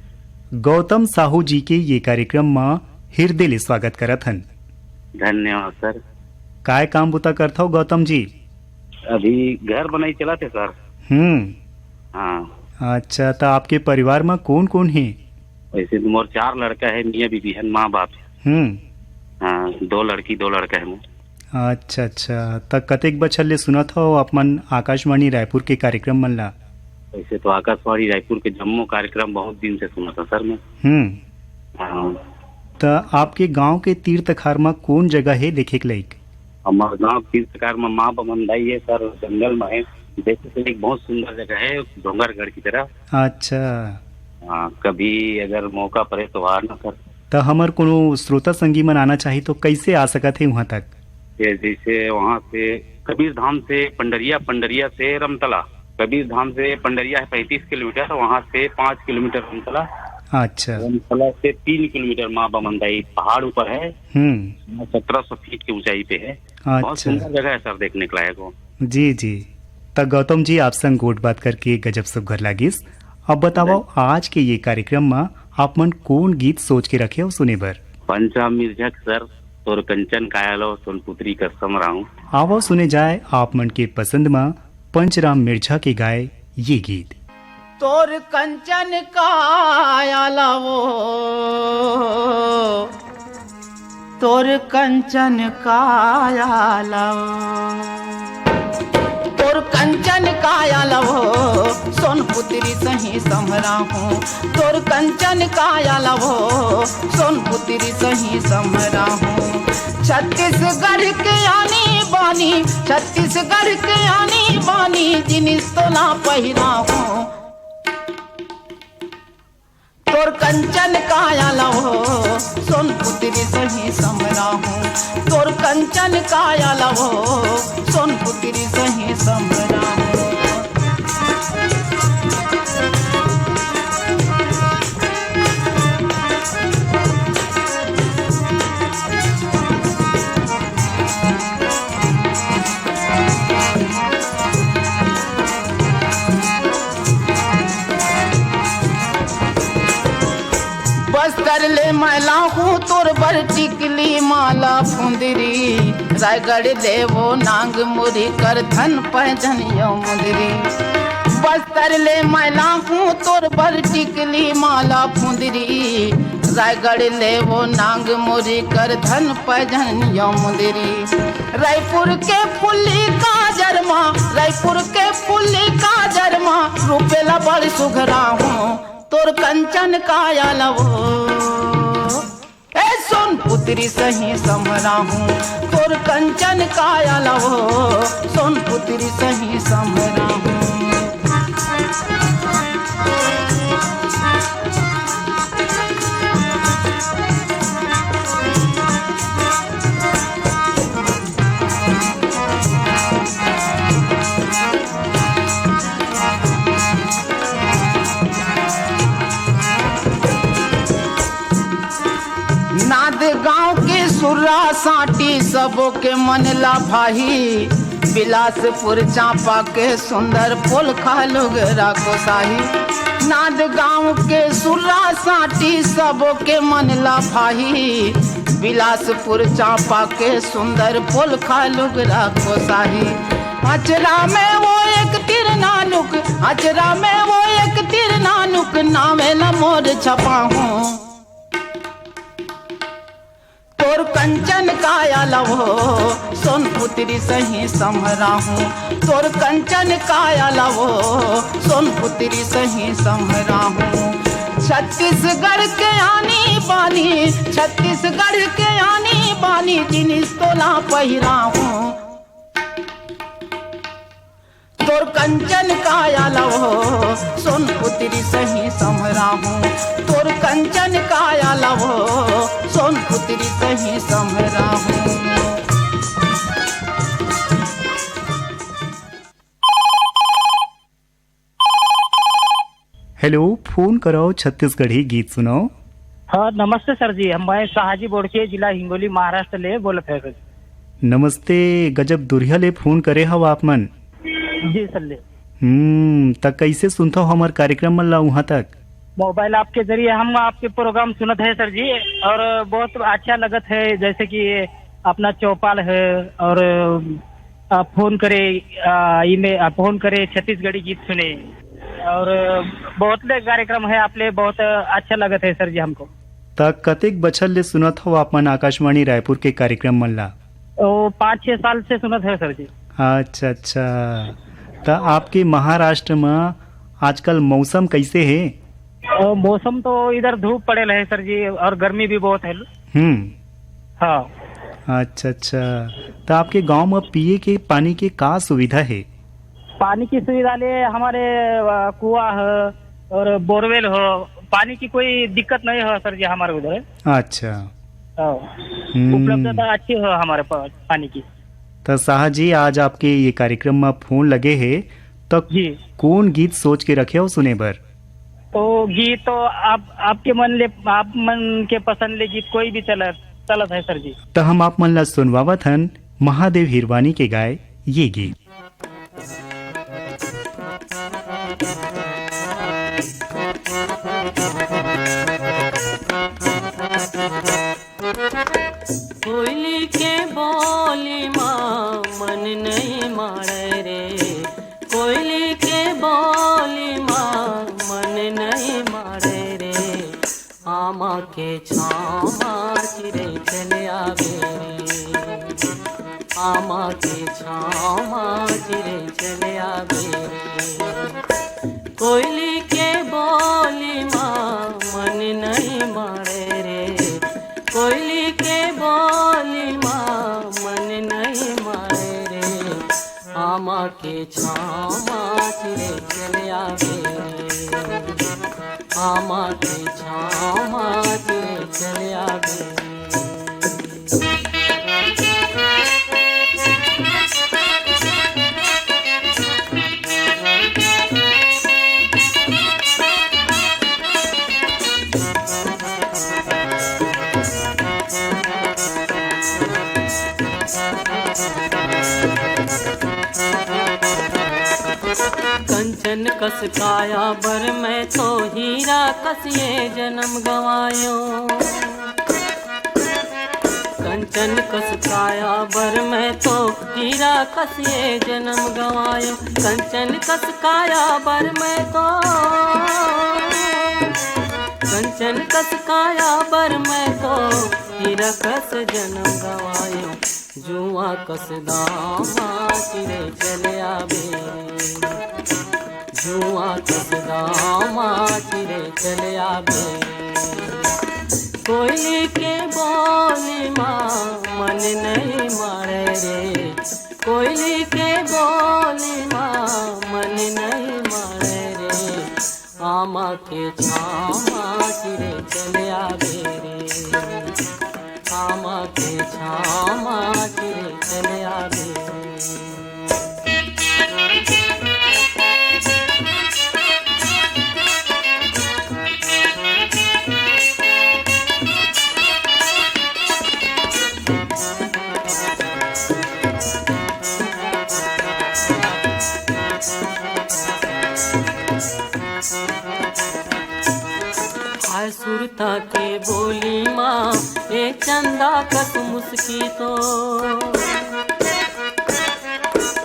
गौतम साहू जी के ये कार्यक्रम म हिरदे ले स्वागत करत हन। धन्यवाद सर। काय काम बुता करथव गौतम जी? अभी घर बनाई चलत हे सर। हम्म। हाँ। अच्छा, त आपके परिवार म कोन कोन हे? वैसे तो मोर चार लड़का हे, मियाँ बीबी हन, माँ बाप हे। हम्म। हाँ, दो लड़की, दो लड़का हे मोर। अच्छा, अच्छा। त कतेक बछर ले सुनत हव आप मन आकाशवाणी रायपुर के कार्यक्रम मन ला? वैसे तो आकाशवाणी रायपुर के जम्मो कार्यक्रम बहुत दिन से सुनत हव सर मैं। हम्म। हाँ। त आपके गांव के तीर तखार म कोन जगह हे देखे के लायक? हमर गांव तीर तखार म माँ बमंदाई हे सर, जंगल म हे। देखे के लायक बहुत सुंदर जगह हे, डोंगरगढ़ की तरह। अच्छा। हाँ, कभी अगर मौका पड़े तो आना सर। त हमर कोनो श्रोता संगी मन आना चाही तो कैसे आ सकत हे उहाँ तक? ये जैसे वहाँ से कबीर धाम से पंडरिया, पंडरिया से रमतला, कबीर धाम से पंडरिया है पैंतीस किलोमीटर, वहाँ से पाँच किलोमीटर रमतला। अच्छा। रमतला से तीन किलोमीटर माँ बमंदाई पहाड़ ऊपर है। हम्म। सत्रह सौ फीट की ऊंचाई पे है। बहुत अच्छा। सुंदर जगह है सर, देखने के लायक हो। जी, जी। त गौतम जी, आप संग गोठ बात करके गजब सुघर लागिस। अब बतावव, जी। आज के ये कार्यक्रम म आप मन कोन गीत सोच के रखे हव सुने बर? पंचराम मिर्झा के सर, तोर कंचन काया लव, सोनपुतरी कसम राहूं। आवव सुने जाय आप मन के पसंद म पंचराम मिर्झा के गाए ये गीत। तोर कंचन काया लव, तोर कंचन काया लव, तोर कंचन काया लव, सोनपुतरी सही समरा हूँ। तोर कंचन काया लव, सोनपुतरी सही समरा हूँ। छत्तीसगढ़ के आनी बानी, छत्तीसगढ़ के आनी बानी, जिनिस तोला पहिरा हूँ। तोर कंचन काया लव, सोनपुतरी सही समरा हूँ। तोर कंचन काया लव, सोनपुतरी सही समरा हूँ। बस्तर ले मैं लाहूँ तोर बर टिकली माला फुंदरी, रायगढ़ ले वो नांग मुरी करधन पैजनियो मुंदरी। बस्तर ले मैं लाहूँ तोर बर टिकली माला फुंदरी, रायगढ़ ले वो नांग मुरी करधन पैजनियो मुंदरी। रायपुर के फुल्ली काजर मा, रायपुर के फुल्ली काजर मा, रूपेला बड़ सुघरा हूँ, तोर कंचन काया लव। ए सोनपुतरी सही समरा हूँ, तोर कंचन काया लव, सोनपुतरी सही समरा हूँ। साटी सबो के मन ला भाही, बिलासपुर चांपा के सुंदर पोलखा लुगरा कोसाही। नांद गांव के सुर्रा साटी सबो के मन ला भाही, बिलासपुर चांपा के सुंदर पोलखा लुगरा कोसाही। अचरा में वो एक तीर नानुक, अचरा में वो एक तीर नानुक, नावे ल मोर छपाहूँ। तोर कंचन काया लवो, सोन पुत्री सही संभराहूँ। तोर कंचन काया लवो, सोन पुत्री सही संभराहूँ। छत्तीसगढ़ के आनी बानी, छत्तीसगढ़ के आनी बानी, जिनिस तोला पहिराहूँ। तोर कंचन काया लवो, सोन पुत्री सही संभराहूँ। तोर कंचन काया लवो, सोन पुत्री सही संभराहूँ। हेलो, फोन करव, छत्तीसगढ़ी गीत सुनव। हाँ, नमस्ते सर जी, हम मैं शाहजी बोड़के, जिला हिंगोली, महाराष्ट्र ले बोलत है सर। नमस्ते, गजब दुरिहा ले फोन करे हव आप मन। जी सर जी। हम्म, त कैसे सुनथव हमर कार्यक्रम मन ला उहाँ तक? मोबाइल आपके जरिए हम आपके प्रोग्राम सुनत है सर जी, और बहुत अच्छा लगत है, जैसे कि अपना चौपाल है और आप फोन करे, आ, इमे, आ, फोन करे, छत्तीसगढ़ी गीत सुने और बहुत ले कार्यक्रम है आप ले, बहुत अच्छा लगत है सर जी हमको। त कतेक बछर ले सुनत हव आप मन आकाशवाणी रायपुर के कार्यक्रम मन ला? ओ, पाँच छह साल से सुनत है सर जी। अच्छा, अच्छा। त आपके महाराष्ट्र म आजकल मौसम कैसे हे? ओ, मौसम तो इधर धूप पड़ेल है सर जी, और गर्मी भी बहुत है। हम्म। हाँ। अच्छा, अच्छा। त आपके गांव म पिए के पानी के का सुविधा हे? पानी की सुविधा ले हमारे, अ, कुआँ है और बोरवेल हो, पानी की कोई दिक्कत नहीं हो सर जी हमारे उधर। अच्छा। हाँ। हम्म। उपलब्धता अच्छी हो हमारे पास पानी की। त साहा जी, आज आपके ये कार्यक्रम म फोन लगे हे, त जी। कोन गीत सोच के रखे हो सुने बर? तो गीत तो आप, आपके मन ले, आप मन के पसंद ले गीत कोई भी चलत, चलत है सर जी। त हम आप मन ला सुनवावत हन महादेव हिरवानी के गाए ये गीत। कोयली के बोली मा मन नहीं मारे रे, कोयली के बोली मा मन नहीं मारे रे। आमा के छाँव मा चिरई चले आवे रे, आमा के छाँव मा चिरई चले आवे रे। कोयली के बोली मा मन नहीं मारे रे, कोयली के बोली मा मन नहीं मारे रे। आमा के छाँव मा चिरई चले आवे रे, आमा के छाँव मा चिरई चले आवे रे। कंचन कस काया बर मैं तो हीरा कस ये जन्म गवायो। कंचन कस काया बर मैं तो हीरा कस ये जन्म गवायो। कंचन कस काया बर मैं तो, कंचन कस काया बर मैं तो हीरा कस जन्म गवायो। जुआ कस दामा चिरे चले आबे, जुआ कस दामा चिरे चले आबे। कोयली के बोली मा मन नहीं मारे रे, कोयली के बोली मा मन नहीं मारे रे। आमा के छाँव मा चिरे चले आबे रे, आमा के छाँव मा चिरे चले आबे रे। ताके बोली माँ, ए चंदा कस मुस्की तो।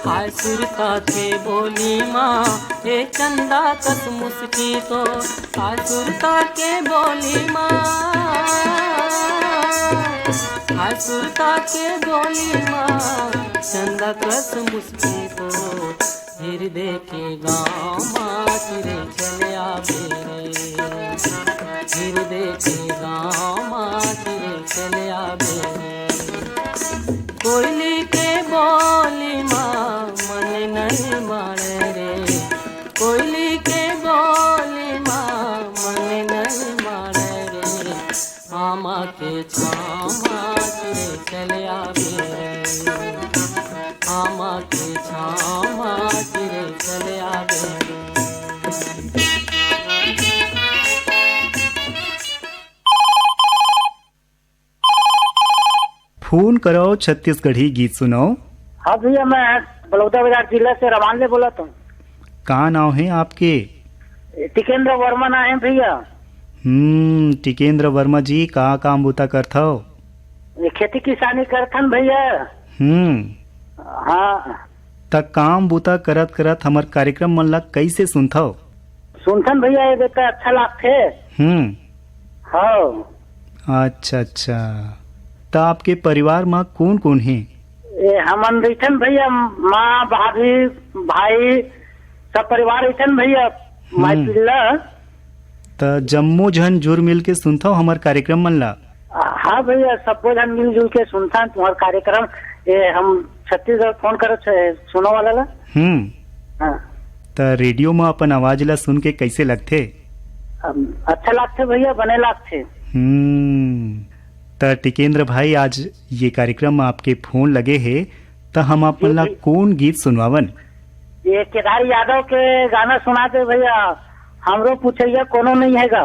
हाय सुरता के बोली माँ, ए चंदा कस मुस्की तो। हाय सुरता के बोली माँ, हाय सुरता के बोली माँ, चंदा कस मुस्की तो। हिरदे के गाँव मा चिरे चले आबे रे, हिरदे के गाँव मा चिरे चले आबे रे। कोयली के बोली मा मन नहीं मारे रे, कोयली के बोली मा मन नहीं मारे रे। आमा के छाँव मा चिरे चले आबे रे, आमा के छाँव मा चिरे चले आबे रे। फोन करव, छत्तीसगढ़ी गीत सुनव। हाँ भैया, मैं बलौदा बाजार जिला से रवान ले बोलत हँव। का नाव हे आपके? टिकेंद्र वर्मा नाव हे भैया। हम्म, टिकेंद्र वर्मा जी, का काम बूता करथव? ये खेती किसानी करथन भैया। हम्म। हाँ। त काम बूता करत करत हमर कार्यक्रम मन ला कइसे सुनथव? सुनथन भैया, ये बेटा अच्छा लागथे। हम्म। हाँ। अच्छा, अच्छा। त आपके परिवार मा कोन कोन हे? ए, हमन रहिथन भैया, माँ, भाभी, भाई, सब परिवार रहिथन भैया, माई हम्म। पिल्ला। त जम्मो झन जुर मिल के सुनथव हमर कार्यक्रम मन ला? हाँ भैया, सबो झन मिलजुल के सुनथन तुम्हार कार्यक्रम। ए, हम छत्तीसगढ़ फोन करत हे, सुनो वाला ला। हम्म। हाँ। त रेडियो म अपन आवाज ला सुन के कइसे लगथे? अच्छा लागथे भैया, बने लागथे। हम्म। त टिकेंद्र भाई, आज ये कार्यक्रम म आपके फोन लगे हे, त हम आप मन ला कोन गीत सुनवावन? ये केदार यादव के गाना सुना दे भैया, हमरो पूछैया कोनो नहीं हे गा।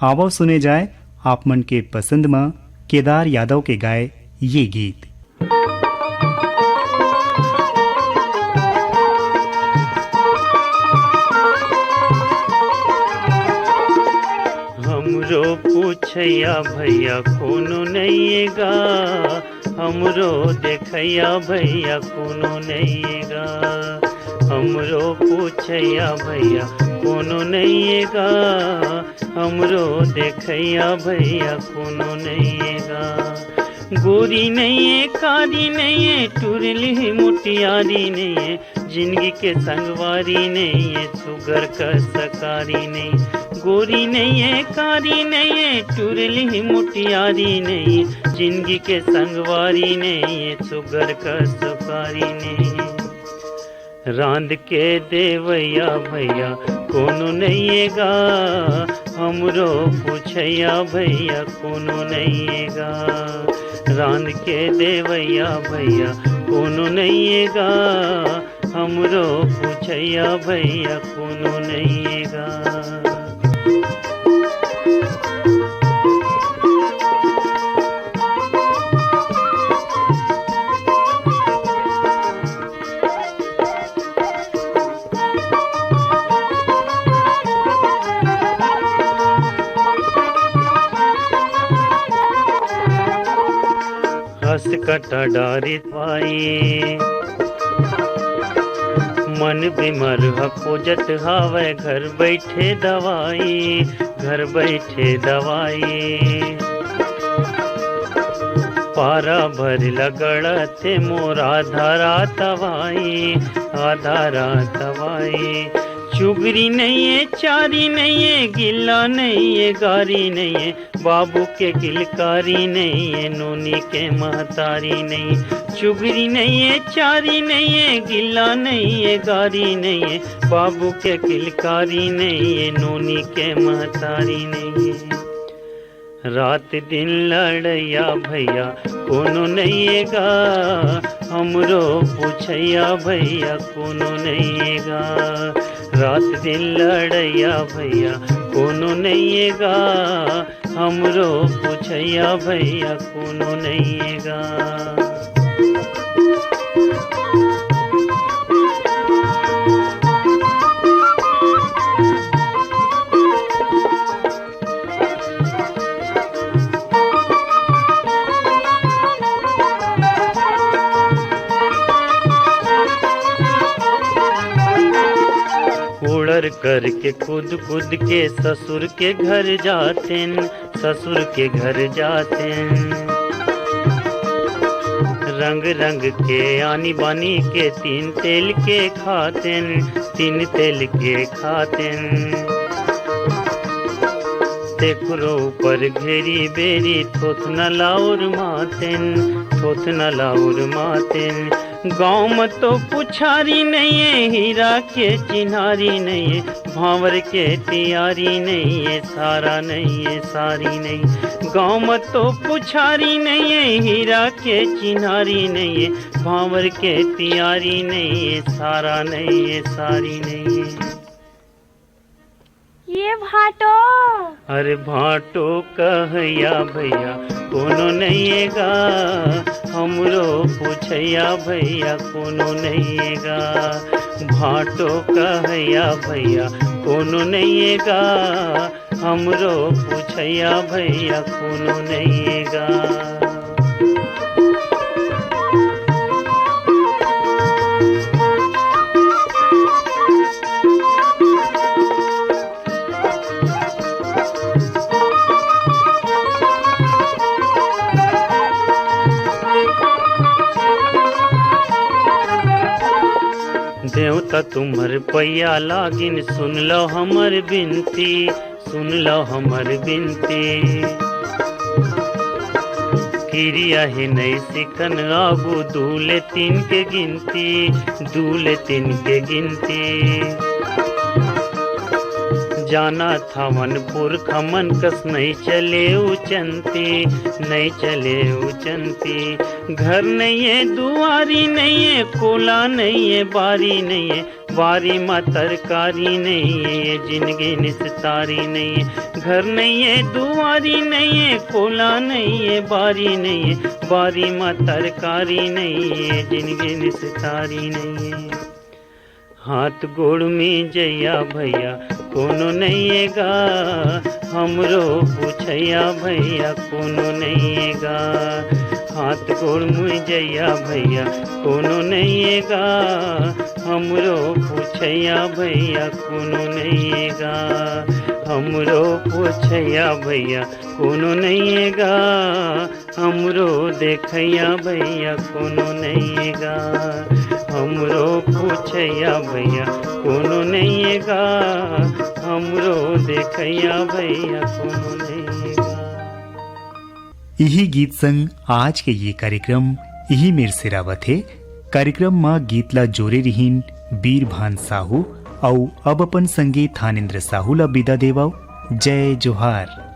आवव सुने जाए आप मन के पसंद म केदार यादव के गाए ये गीत। हमरो पूछैया भैया कोनो नइये गा, हमरो देखैया भैया कोनो नइये गा, हमरो पूछैया भैया कोनो नइये गा, हमरो देखैया भैया कोनो नइये गा। गोरी नइये, कारी नइये, टुरली मुटियारी नइये, जिनगी के संगवारी नइये, सुगर कस कारी नइये। गोरी नइये, कारी नइये, टुरली मुटियारी नइये, जिनगी के संगवारी नइये, सुगर कस कारी नइये। रांध के देवैया भैया कोनो नइये गा, हमरो पूछैया भैया कोनो नइये गा। रांध के देवैया भैया कोनो नइये गा, हमरो पूछैया भैया कोनो नइये गा। हस कटा डारित वाई, मन बिमर ह खोजत हावय घर बइठे दवाई, घर बइठे दवाई। पारा भर लगड़त हे मोर आधा रात अवाई, आधा रात अवाई। चुगरी नइये, चारी नइये, गिल्ला नइये, गारी नइये, बाबू के किलकारी नइये, नोनी के महतारी नइये। चुगरी नइये, चारी नइये, गिल्ला नइये, गारी नइये, बाबू के किलकारी नइये, नोनी के महतारी नइये। रात दिन लड़ैया भैया कोनो नइये गा, हमरो पूछैया भैया कोनो नइये गा। रात दिन लड़ैया भैया कोनो नइये गा, हमरो पूछैया भैया कोनो नइये गा। करके कूद कूद के ससुर के घर जातेन, ससुर के घर जातेन। रंग रंग के आनी बानी के तीन तेल के खातेन, तीन तेल के खातेन। तेकरो ऊपर घेरी बेरी थोथना लाउर मातेन, थोथना लाउर मातेन। गाँव म तो पुछारी नइये, हीरा के चिन्हारी नइये, भांवर के तियारी नइये, सारा नइये, सारी नइये। गाँव म तो पुछारी नइये, हीरा के चिन्हारी नइये, भांवर के तियारी नइये, सारा नइये, सारी नइये। ये भांटो। अरे भांटो कहया भैया कोनो नइये गा, हमरो पूछया भैया कोनो नइये गा। भांटो कहया भैया कोनो नइये गा, हमरो पूछया भैया कोनो नइये गा। देवता तुम्हर पैया लागिन, सुन लो हमर बिनती, सुन लो हमर बिनती। किरिया हे नई सिखन आगू, दू ले तीन के गिनती, दू ले तीन के गिनती। जाना थावन पुरखा मन कस नई चले उचंती, नई चले उचंती। घर नइये, दुआरी नइये, कोला नइये, बारी नइये, बारी म तरकारी नइये, जिनगी निस्तारी नइये। घर नइये, दुआरी नइये, कोला नइये, बारी नइये, बारी म तरकारी नइये, जिनगी निस्तारी नइये। हाथ गोड़ में जइया भैया कोनो नइये गा, हमरो पूछैया भैया कोनो नइये गा। हाथ गोड़ में जइया भैया कोनो नइये गा, हमरो पूछैया भैया कोनो नइये गा। हमरो पूछैया भैया कोनो नइये गा, हमरो देखैया भैया कोनो नइये गा। हमरो पूछैया भैया कोनो नइये गा, हमरो देखैया भैया कोनो नइये गा। इही गीत संग आज के ये कार्यक्रम इही मेर सिरावत हे। कार्यक्रम म गीत ला जोरे रिहिन बीरभान साहू अउ अब अपन संगी थानेंद्र साहू ला बिदा देवव। जय जोहार।